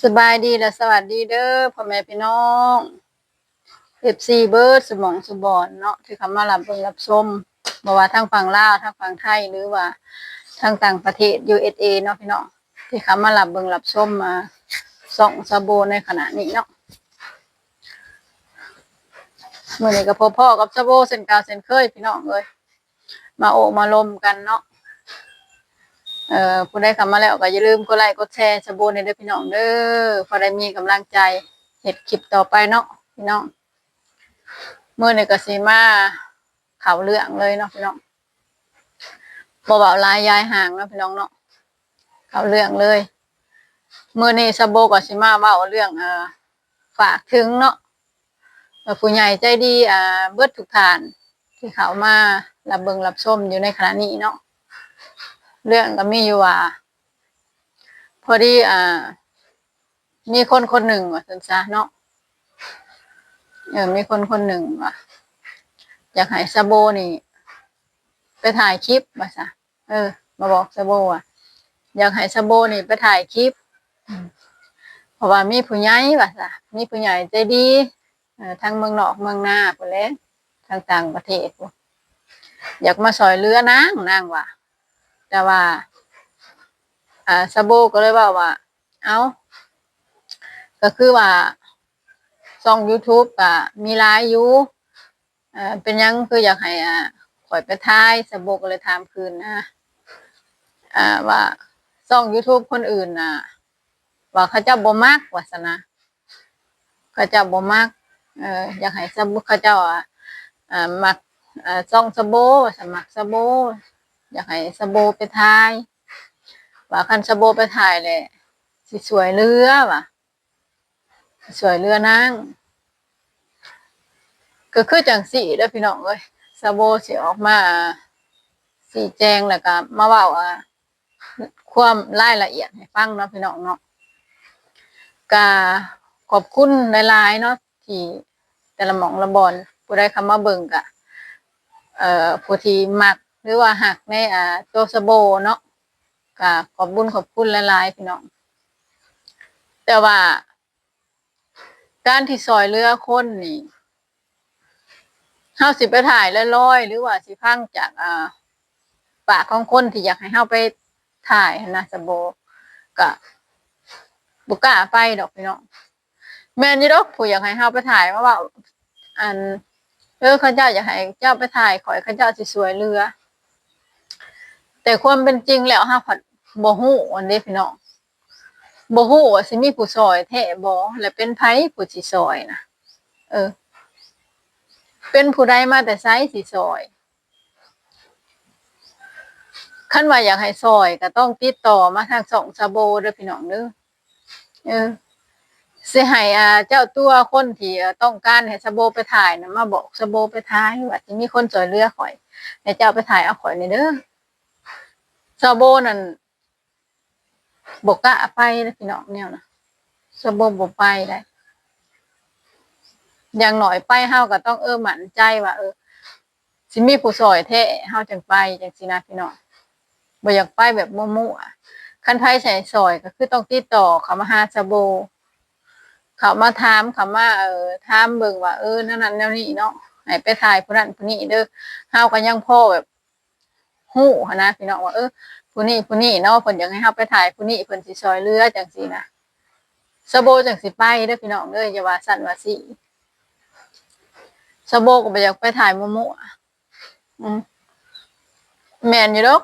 ສະບາຍດີ ແລະ ສະຫວັດດີເດີ ພໍ່ແມ່ພີ່ນ້ອງ ເອັຟຊີ ເບິດສູ່ໝ່ອງສູ່ບ່ອນເນາະ ທີ່ເຂົ້າມາຮັບເບິ່ງຮັບຊົມ ບໍ່ວ່າທາງຝັ່ງລາວ ທາງຝັ່ງໄທ ຫຼືວ່າທາງຕ່າງປະເທດ ຢູເອສເອ ເນາະພີ່ນ້ອງ ທີ່ເຂົ້າມາຮັບເບິ່ງຮັບຊົມ ອາ ຊ່ອງຊາໂບໃນຂະນະນີ້ເນາະ. ມື້ນີ້ກໍພົບພໍ້ກັບຊາໂບເຊັ່ນເກົ່າເຊັ່ນເຄີຍ ພີ່ນ້ອງເອີຍ. ມາໂອ້ມາລົມກັນເນາະ. ເອີ ຜູ້ໃດເຂົ້າມາແລ້ວກໍຢ່າລືມກົດໄລ້ກົດແຊຊາໂບແດ່ເດີພີ່ນ້ອງເດີ ພໍໄດ້ມີກຳລັງໃຈເຮັດຄລິບຕໍ່ໄປເນາະພີ່ນ້ອງ. ມື້ນີ້ກໍຊິມາເຂົ້າເລື່ອງເລີຍເນາະພີ່ນ້ອງ ບໍ່ເວົ້າຫຼາຍຢາຍຫ່າງເນາະພີ່ນ້ອງເນາະ ເຂົ້າເລື່ອງເລີຍ. ມື້ນີ້ຊາໂບກໍຊິມາເວົ້າເລື່ອງ ເອີ ຝາກເຖິງເນາະ ເອີ ຜູ້ໃຫຍ່ໃຈດີ ອ່າ ເບິດທຸກທ່ານທີ່ເຂົ້າມາຮັບເບິ່ງຮັບຊົມຢູ່ໃນຂະນະນີ້ເນາະ. ເລື່ອງກໍມີຢູ່ວ່າ ພໍດີ ອ່າ ມີຄົນຄົນໜຶ່ງວ່າຊັ້ນຊະເນາະ ເອີ ມີຄົນຄົນໜຶ່ງວ່າ ຢາກໃຫ້ຊາໂບນີ້ໄປຖ່າຍຄລິບວ່າຊະ ເອີ ມາບອກຊາໂບວ່າ ຢາກໃຫ້ຊາໂບນີ້ໄປຖ່າຍຄລິບ ເພາະວ່າມີຜູ້ໃຫຍ່ວ່າຊະ ມີຜູ້ໃຫຍ່ໃຈດີ ເອີ ທັງເມືອງນອກເມືອງນາພຸ້ນແຫຼະ ທາງຕ່າງປະເທດພຸ້ນ ຢາກມາຊ່ອຍເຫຼືອນາງ ນາງວ່າ. ແຕ່ວ່າ ອ່າ ຊາໂບກໍເລີຍເວົ້າວ່າ ເອົ້າ ກໍຄືວ່າຊ່ອງຢູທູບກໍມີຫຼາຍຢູ່ ເປັນຫຍັງຄືຢາກໃຫ້ ອ່າ ຂ້ອຍໄປຖ່າຍ? ຊາໂບກໍເລີຍຖາມຄືນນະ ອ່າ ວ່າຊ່ອງຢູທູບຄົນອື່ນນະ ວ່າເຂົາເຈົ້າບໍ່ມັກວ່າຊັ້ນນະ ເຂົາເຈົ້າບໍ່ມັກ ເອີ ຢາກໃຫ້ຊາໂບ ເຂົາເຈົ້າ ອ່າ ອ່າ ມັກ ອ່າ ຊ່ອງຊາໂບວ່າຊັ້ນ ມັກຊາໂບ ຢາກໃຫ້ຊາໂບໄປຖ່າຍ ວ່າຄັນຊາໂບໄປຖ່າຍແລ້ວຊິຊ່ວຍເຫຼືອວ່າ ຊ່ວຍເຫຼືອນາງ ກໍຄືຈັ່ງຊີ້ເດີພີ່ນ້ອງເອີຍ ຊາໂບຊິອອກມາຊີ້ແຈງ ແລ້ວກໍມາເວົ້າ ຄວາມລາຍລະອຽດໃຫ້ຟັງເນາະພີ່ນ້ອງເນາະ. ກະຂອບຄຸນຫຼາຍໆເນາະ ທີ່ແຕ່ລະໝ່ອງລະບ່ອນ ຜູ້ໃດເຂົ້າມາເບິ່ງກະ ເອີ ຜູ້ທີ່ມັກ ຫຼືວ່າຮັກໃນ ອ່າ ໂຕຊາໂບເນາະ ກະຂອບບຸນຂອບຄຸນຫຼາຍໆພີ່ນ້ອງ. ແຕ່ວ່າ ການທີ່ຊ່ອຍເຫຼືອຄົນນີ້ ເຮົາຊິໄປຖ່າຍລອຍໆ ຫຼືວ່າຊິຟັງຈາກ ອ່າ ປາກຂອງຄົນທີ່ຢາກໃຫ້ເຮົາໄປຖ່າຍຫັ້ນນະ ຊາໂບ ກະບໍ່ກ້າໄປດອກພີ່ນ້ອງ. ແມ່ນຢູ່ດອກ ຜູ້ຢາກໃຫ້ເຮົາໄປຖ່າຍມາເວົ້າ ອັນ ເອີ ເຂົາເຈົ້າຢາກໃຫ້ເຈົ້າໄປຖ່າຍຂ້ອຍ ເຂົາເຈົ້າຊິຊ່ວຍເຫຼືອ ແຕ່ຄວາມເປັນຈິງແລ້ວ ເຮົາພັດບໍ່ຮູ້ຫັ້ນເດ້ພີ່ນ້ອງ. ບໍ່ຮູ້ວ່າຊິມີຜູ້ຊ່ອຍແທ້ບໍ່ ແລະເປັນໃຜຜູ້ຊິຊ່ອຍນະ ເອີ ເປັນຜູ້ໃດມາແຕ່ໃສຊິຊ່ອຍ? ຄັນວ່າຢາກໃຫ້ຊ່ອຍກໍຕ້ອງຕິດຕໍ່ມາທາງຊ່ອງຊາໂບເດີພີ່ນ້ອງເດີ ເອີ ຊິໃຫ້ ອ່າ ເຈົ້າຕົວຄົນທີ່ ເອີ ຕ້ອງການໃຫ້ຊາໂບໄປຖ່າຍນະ ມາບອກຊາໂບໄປຖ່າຍ ວ່າຊິມີຄົນຊ່ວຍເຫຼືອຂ້ອຍ ໃຫ້ເຈົ້າໄປຖ່າຍເອົາຂ້ອຍແດ່ເດີ. ຊາໂບນັ້ນ ບໍ່ກ້າໄປເດ້ພີ່ນ້ອງ ແນວນະ ຊາໂບບໍ່ໄປໄດ໋. ຢ່າງໜ້ອຍໄປເຮົາກໍຕ້ອງ ເອີ ໝັ້ນໃຈວ່າ ເອີ ຊິມີຜູ້ຊ່ອຍແທ້ ເຮົາຈັ່ງໄປ ຈັ່ງຊີ້ນະພີ່ນ້ອງ. ບໍ່ຢາກໄປແບບມົວໆ ຄັນໃຜໃຫ້ຊ່ອຍກໍຄືຕ້ອງຕິດຕໍ່ເຂົ້າມາຫາຊາໂບ ເຂົ້າມາຖາມ ເຂົ້າມາ ເອີ ຖາມເບິ່ງວ່າ ເອີ ແນວນັ້ນແນວນີ້ເນາະ ໃຫ້ໄປຖ່າຍຜູ້ນັ້ນຜູ້ນີ້ເດີ. ເຮົາກໍຍັງພໍແບບ ຮູ້ຫັ້ນນະພີ່ນ້ອງວ່າ ເອີ ຜູ້ນີ້ຜູ້ນີ້ເນາະ ເພິ່ນຢາກໃຫ້ເຮົາໄປຖ່າຍຜູ້ນີ້ ເພິ່ນຊິຊ່ອຍເຫຼືອ ຈັ່ງຊີ້ນະ ຊາໂບຈັ່ງຊິໄປເດີພີ່ນ້ອງເດີ ຢ່າວ່າຊັ້ນວ່າຊີ້. ຊາໂບກໍບໍ່ຢາກໄປຖ່າຍມົວໆ ອືມ ແມ່ນຢູ່ດອກ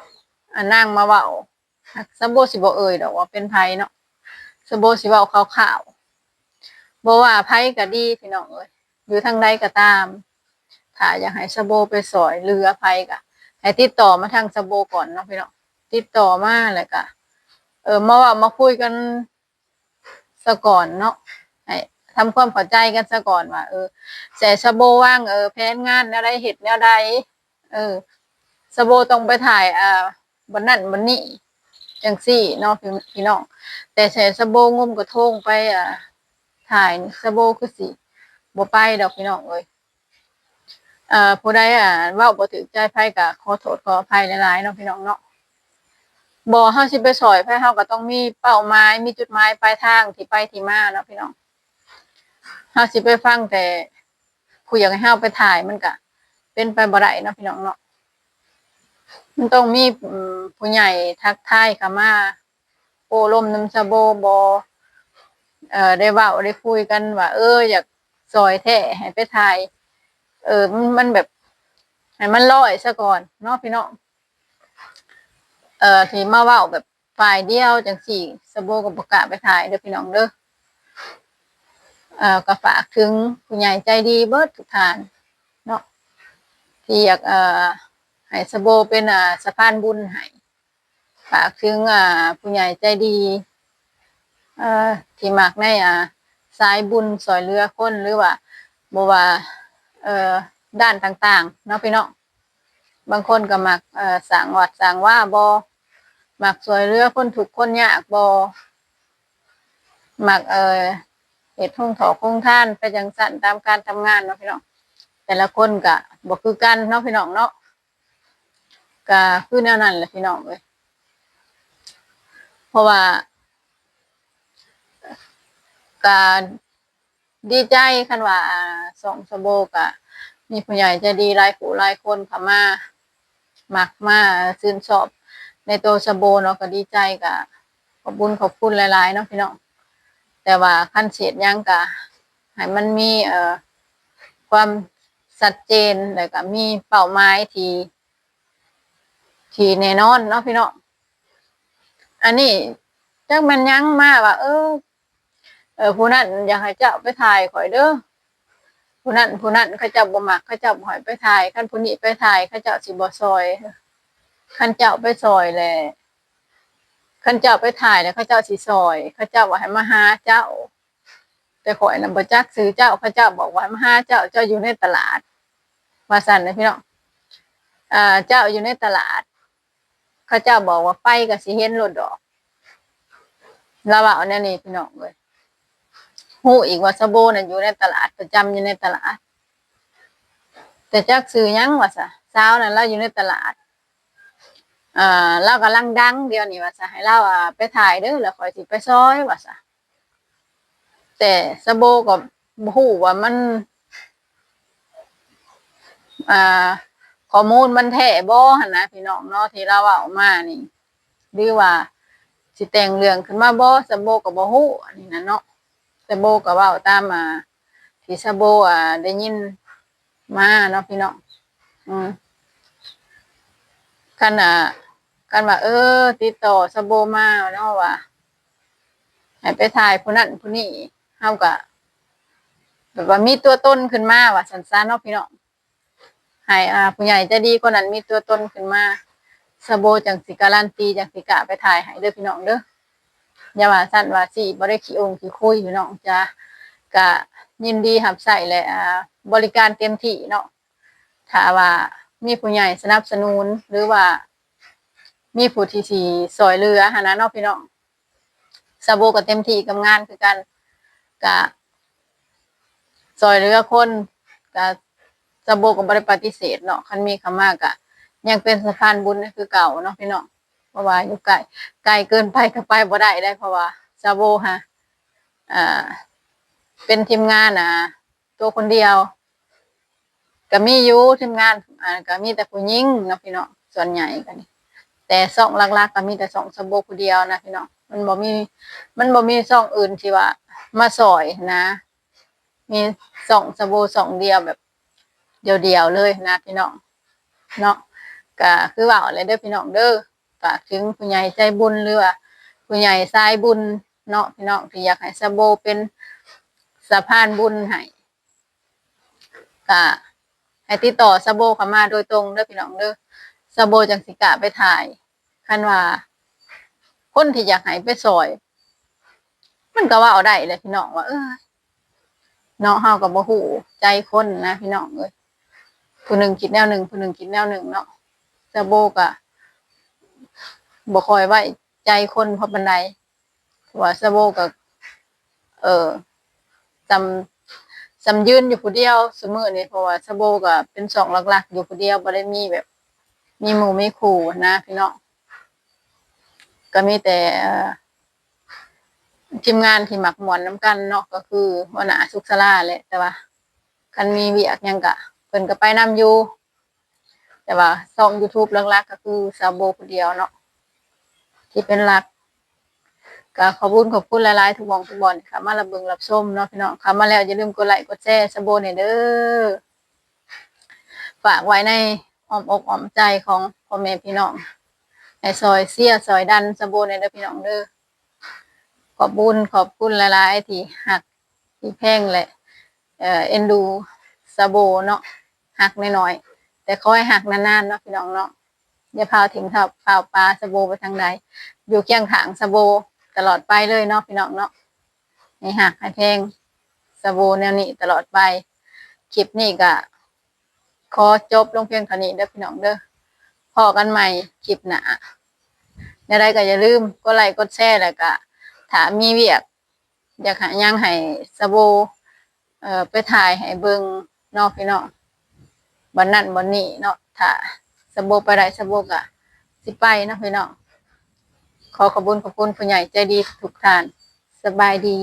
ອັນນາງມາເວົ້າ ຊາໂບຊິບໍ່ເອີ່ຍດອກວ່າເປັນໃຜເນາະ ຊາໂບຊິເວົ້າຄ່າວໆ ບໍ່ວ່າໃຜກໍດີພີ່ນ້ອງເອີຍ ຢູ່ທາງໃດກໍຕາມ ຖ້າຢາກໃຫ້ຊາໂບໄປຊ່ອຍເຫຼືອໃຜກໍໃຫ້ຕິດຕໍ່ມາທາງຊາໂບກ່ອນເນາະພີ່ນ້ອງ ຕິດຕໍ່ມາ ແລ້ວກໍ ເອີ ມາເວົ້າມາຄຸຍກັນສະກ່ອນເນາະ ໃຫ້ທຳຄວາມເຂົ້າໃຈກັນສະກ່ອນວ່າ ເອີ ແຕ່ຊາໂບວາງ ເອີ ແຜນງານແນວໃດ ເຮັດແນວໃດ ເອີ ຊາໂບຕ້ອງໄປຖ່າຍ ອ່າ ບ່ອນນັ້ນບ່ອນນີ້ ຈັ່ງຊີ້ເນາະ ພີ່ ພີ່ນ້ອງ ແຕ່ໃຫ້ຊາໂບງຸ້ມກະໂທງໄປ ອ່າ ຖ່າຍນີ້ ຊາໂບຄືຊິບໍ່ໄປດອກພີ່ນ້ອງເອີຍ. ເອີ ຜູ້ໃດ ອ່າ ເວົ້າບໍ່ຖືກໃຈໃຜກໍຂໍໂທດຂໍອະໄພຫຼາຍໆເນາະ ພີ່ນ້ອງເນາະ. ບໍ່ ເຮົາຊິໄປຊ່ອຍໃຜ ເຮົາກໍຕ້ອງມີເປົ້າໝາຍ ມີຈຸດໝາຍປາຍທາງທີ່ໄປທີ່ມາເນາະພີ່ນ້ອງ. ເຮົາຊິໄປຟັງແຕ່ຜູ້ຢາກໃຫ້ເຮົາໄປຖ່າຍ ມັນກະເປັນໄປບໍ່ໄດ້ເນາະພີ່ນ້ອງເນາະ. ມັນຕ້ອງມີ ອືມ ຜູ້ໃຫຍ່ທັກທາຍເຂົ້າມາ ໂອ້ລົມນຳຊາໂບບໍ່ ເອີ ໄດ້ເວົ້າໄດ້ຄຸຍກັນວ່າ ເອີ ຢາກຊ່ອຍແທ້ໃຫ້ໄປຖ່າຍ ເອີ ມັນ ມັນແບບໃຫ້ມັນລອຍຊະກ່ອນເນາະພີ່ນ້ອງ. ເອີ ທີ່ມາເວົ້າແບບຝ່າຍດຽວຈັ່ງຊີ້ ຊາໂບກໍບໍ່ກ້າໄປຖ່າຍເດີພີ່ນ້ອງເດີ. ເອີ ກໍຝາກເຖິງຜູ້ໃຫຍ່ໃຈດີເບິດທຸກທ່ານເນາະ ທີ່ຢາກ ເອີ ໃຫ້ຊາໂບເປັນ ເອີ ສະພານບຸນໃຫ້. ຝາກເຖິງ ອ່າ ຜູ້ໃຫຍ່ໃຈດີ ເອີ ທີ່ມັກໃນ ອ່າ ສາຍບຸນຊ່ວຍເຫຼືອຄົນ ຫຼືວ່າ ບໍ່ວ່າ ເອີ ດ້ານຕ່າງໆເນາະພີ່ນ້ອງ. ບາງຄົນກໍມັກ ເອີ ສ້າງວັດສ້າງວາບໍ ມັກຊ່ວຍເຫຼືອຄົນທຸກຄົນຍາກບໍ ມັກ ເອີ ເຮັດໂຮງຖອກໂຮງທານໄປຈັ່ງຊັ້ນ ຕາມການທຳງານເນາະພີ່ນ້ອງ. ແຕ່ລະຄົນກໍບໍ່ຄືກັນເນາະພີ່ນ້ອງເນາະ. ກະຄືແນວນັ້ນແຫຼະພີ່ນ້ອງເອີຍ ເພາະວ່າ ກະດີໃຈຄັນວ່າ ອາ ຊ່ອງຊາໂບກະມີຜູ້ໃຫຍ່ໃຈດີຫຼາຍຜູ້ຫຼາຍຄົນເຂົ້າມາ ມັກມາຊື່ນຊອບໃນໂຕຊາໂບເນາະ ກະດີໃຈ ກະຂອບບຸນຂອບຄຸນຫຼາຍໆເນາະພີ່ນ້ອງ. ແຕ່ວ່າຄັນຊິເຮັດຫຍັງກະໃຫ້ມັນມີ ເອີ ຄວາມຊັດເຈນ ແລ້ວກະມີເປົ້າໝາຍທີ່ ທີ່ແນ່ນອນເນາະພີ່ນ້ອງ. ອັນນີ້ຈັກແມ່ນຫຍັງມາວ່າ ເອີ ເອີ ຜູ້ນັ້ນຢາກໃຫ້ເຈົ້າໄປຖ່າຍຂ້ອຍເດີ ຜູ້ນັ້ນ ຜູ້ນັ້ນເຂົາເຈົ້າບໍ່ມັກ ເຂົາເຈົ້າບໍ່ໃຫ້ໄປຖ່າຍ ຄັນຜູ້ນີ້ໄປຖ່າຍເຂົາເຈົ້າຊິບໍ່ຊ່ອຍ ຄັນເຈົ້າໄປຊ່ອຍແລ້ວ ຄັນເຈົ້າໄປຖ່າຍແລ້ວເຂົາເຈົ້າຊິຊ່ອຍ ເຂົາເຈົ້າວ່າໃຫ້ມາຫາເຈົ້າ ແຕ່ຂ້ອຍນະບໍ່ຈັກຊື່ເຈົ້າ ເຂົາເຈົ້າບອກວ່າໃຫ້ມາຫາເຈົ້າ ເຈົ້າຢູ່ໃນຕະຫຼາດ ວ່າຊັ້ນເດີພີ່ນ້ອງ. ເຈົ້າຢູ່ໃນຕະຫຼາດ ເຂົາເຈົ້າບອກວ່າໄປກໍຊິເຫັນໂລດດອກ ລາວເວົ້າແນວນີ້ພີ່ນ້ອງເອີຍ. ຮູ້ອີກວ່າຊາໂບນັ້ນຢູ່ໃນຕະຫຼາດ ປະຈຳຢູ່ໃນຕະຫຼາດ ແຕ່ຈັກຊື່ຫຍັງວ່າຊະ ສາວນັ້ນລາວຢູ່ໃນຕະຫຼາດ ເອີ ລາວກຳລັງດັງດຽວນີ້ວ່າຊະ ໃຫ້ລາວ ອາ ໄປຖ່າຍເດີ ແລ້ວຂ້ອຍຊິໄປຊ່ອຍວ່າຊະ. ແຕ່ຊາໂບກໍບໍ່ຮູ້ວ່າມັນ ອ່າ ຂໍ້ມູນມັນແທ້ບໍ່ຫັ້ນນະພີ່ນ້ອງເນາະ ທີ່ລາວເວົ້າມານີ້ ຫຼືວ່າຊິແຕ່ງເລື່ອງຂຶ້ນມາບໍ່ ຊາໂບກໍບໍ່ຮູ້ອັນນີ້ນະເນາະ. ຊາໂບກໍເວົ້າຕາມ ອ່າ ທີ່ຊາໂບ ອ່າ ໄດ້ຍິນມາເນາະພີ່ນ້ອງ. ອືມ ຄັນ ອ່າ ຄັນວ່າ ເອີ ຕິດຕໍ່ຊາໂບມາເນາະວ່າ ໃຫ້ໄປຖ່າຍຜູ້ນັ້ນຜູ້ນີ້ ເຮົາກະແບບວ່າມີຕົວຕົນຂຶ້ນມາວ່າຊັ້ນຊະເນາະພີ່ນ້ອງ. ໃຫ້ ອ່າ ຜູ້ໃຫຍ່ໃຈດີຄົນນັ້ນມີຕົວຕົນຂຶ້ນມາ ຊາໂບຈັ່ງຊິກາລັນຕີ ຈັ່ງຊິກ້າໄປຖ່າຍໃຫ້ເດີພີ່ນ້ອງເດີ. ຢ່າວ່າຊັ້ນວ່າຊີ້ ບໍ່ໄດ້ຂີ້ອົ່ງຂີ້ຄຸຍພີ່ນ້ອງຈ໋າ ກະຍິນດີຮັບໃຊ້ ແລະ ອ່າ ບໍລິການເຕັມທີ່ເນາະ. ຖ້າວ່າມີຜູ້ໃຫຍ່ສະໜັບສະໜູນ ຫຼືວ່າມີຜູ້ທີ່ຊິຊ່ອຍເຫຼືອຫັ້ນນະເນາະພີ່ນ້ອງ ຊາໂບກໍເຕັມທີ່ກັບງານຄືກັນ ກະຊ່ອຍເຫຼືອຄົນ ກະຊາໂບກໍບໍ່ໄດ້ປະຕິເສດເນາະ ຄັນມີເຂົ້າມາກະຍັງເປັນສະພານບຸນຄືເກົ່າເນາະພີ່ນ້ອງ. ເພາະວ່າຢູ່ໃກ້ ໄກເກີນໄປກໍໄປບໍ່ໄດ້ເດ້ ເພາະວ່າຊາໂບຫາ ອ່າ ເປັນທີມງານ ອ່າ ຕົວຄົນດຽວ ກໍມີຢູ່ທີມງານ ອ່າ ກໍມີແຕ່ຜູ້ຍິງເນາະພີ່ນ້ອງ ສ່ວນໃຫຍ່ກໍນີ້ ແຕ່ຊ່ອງຫຼັກໆກໍມີແຕ່ຊ່ອງຊາໂບຜູ້ດຽວນະພີ່ນ້ອງ. ມັນບໍ່ມີ ມັນບໍ່ມີຊ່ອງອື່ນທີ່ວ່າມາຊ່ອຍນະ ມີຊ່ອງຊາໂບຊ່ອງດຽວ ແບບດຽວໆເລີຍນະພີ່ນ້ອງເນາະ. ກໍຄືເວົ້າແຫຼະເດີພີ່ນ້ອງເດີ ຝາກເຖິງຜູ້ໃຫຍ່ໃຈບຸນ ຫຼືວ່າຜູ້ໃຫຍ່ສາຍບຸນເນາະພີ່ນ້ອງ ທີ່ຢາກໃຫ້ຊາໂບເປັນສະພານບຸນໃຫ້ ກະໃຫ້ຕິດຕໍ່ຊາໂບເຂົ້າມາໂດຍຕົງເດີພີ່ນ້ອງເດີ ຊາໂບຈັ່ງຊິກ້າໄປຖ່າຍ. ຄັນວ່າຄົນທີ່ຢາກໃຫ້ໄປຊ່ອຍ ມັນກໍເວົ້າໄດ້ແຫຼະພີ່ນ້ອງວ່າ ເອີ ເນາະ ເຮົາກໍບໍ່ຮູ້ໃຈຄົນນະພີ່ນ້ອງເອີຍ ຜູ້ໜຶ່ງຄິດແນວໜຶ່ງ ຜູ້ໜຶ່ງຄິດແນວໜຶ່ງເນາະ. ຊາໂບກໍບໍ່ຄ່ອຍໄວ້ໃຈຄົນພໍປານໃດ ເພາະວ່າຊາໂບກໍ ເອີ ສ່ຳ ສ່ຳຢືນຢູ່ຜູ້ດຽວຊຸມື້ນີ້ ເພາະວ່າຊາໂບກໍເປັນຊ່ອງຫຼັກໆຢູ່ຜູ້ດຽວ ບໍ່ໄດ້ມີແບບ ມີໝູ່ມີຄູ່ນະພີ່ນ້ອງ. ກໍມີແຕ່ ເອີ່ ທີມງານທີ່ມັກມ່ວນນຳກັນເນາະ ກໍຄືຫົວໜ້າສຸກສາລາແຫຼະ ແຕ່ວ່າຄັນມີວຽກຫຍັງກະເພິ່ນກໍໄປນຳຢູ່ ແຕ່ວ່າຊ່ອງ YouTube ຫຼັກໆ ກໍຄືສາວໂບຜູ້ດຽວເນາະ ທີ່ເປັນຫຼັກ. ກໍຂອບຄຸນ ຂອບຄຸນຫຼາຍໆ ທຸກໝ່ອງທຸກບ່ອນທີ່ເຂົ້າມາຮັບເບິ່ງຮັບຊົມເນາະພີ່ນ້ອງ. ເຂົ້າມາແລ້ວຢ່າລືມກົດໄລ້ກົດແຊສາວໂບແດ່ເດີ. ຝາກໄວ້ໃນອ້ອມອົກອ້ອມໃຈຂອງພໍ່ແມ່ພີ່ນ້ອງ ໃຫ້ຊ່ອຍເຊຍຊ່ອຍດັນສາວໂບແດ່ເດີພີ່ນ້ອງເດີ. ຂອບບຸນຂອບຄຸນຫຼາຍໆ ທີ່ຮັກທີ່ແພງ ແລະ ເອີ່ ເອັນດູສາວໂບເນາະ. ຮັກນ້ອຍໆ ແຕ່ຂໍໃຫ້ຮັກນານໆ ເນາະພີ່ນ້ອງເນາະ. ຢ່າພາວຖິ້ມ ພາວປະສາວໂບໄປທາງໃດ ຢູ່ຄຽງຂ້າງສາວໂບຕະຫຼອດໄປເລີຍເນາະພີ່ນ້ອງເນາະ. ໃຫ້ຮັກໃຫ້ແພງສາວໂບແນວນີ້ຕະຫຼອດໄປ. ຄລິບນີ້ກະຂໍຈົບລົງພຽງເທົ່ານີ້ເດີພີ່ນ້ອງເດີ. ພໍ້ກັນໃໝ່ຄລິບໜ້າ. ແນວໃດກໍຢ່າລືມກົດໄລ້ກົດແຊ ແລ້ວກະຖ້າມີວຽກ ຢາກໃຫ້ຫຍັງໃຫ້ສາວໂບ ເອີ່ ໄປຖ່າຍໃຫ້ເບິ່ງເນາະພີ່ນ້ອງ ບ່ອນນັ້ນບ່ອນນີ້ເນາະ. ຖ້າສາວໂບໄປໄດ້ ສາວໂບກະຊິໄປເນາະພີ່ນ້ອງ. ຂໍຂອບບຸນຂອບຄຸນຜູ້ໃຫຍ່ໃຈດີທຸກທ່ານ. ສະບາຍດີ.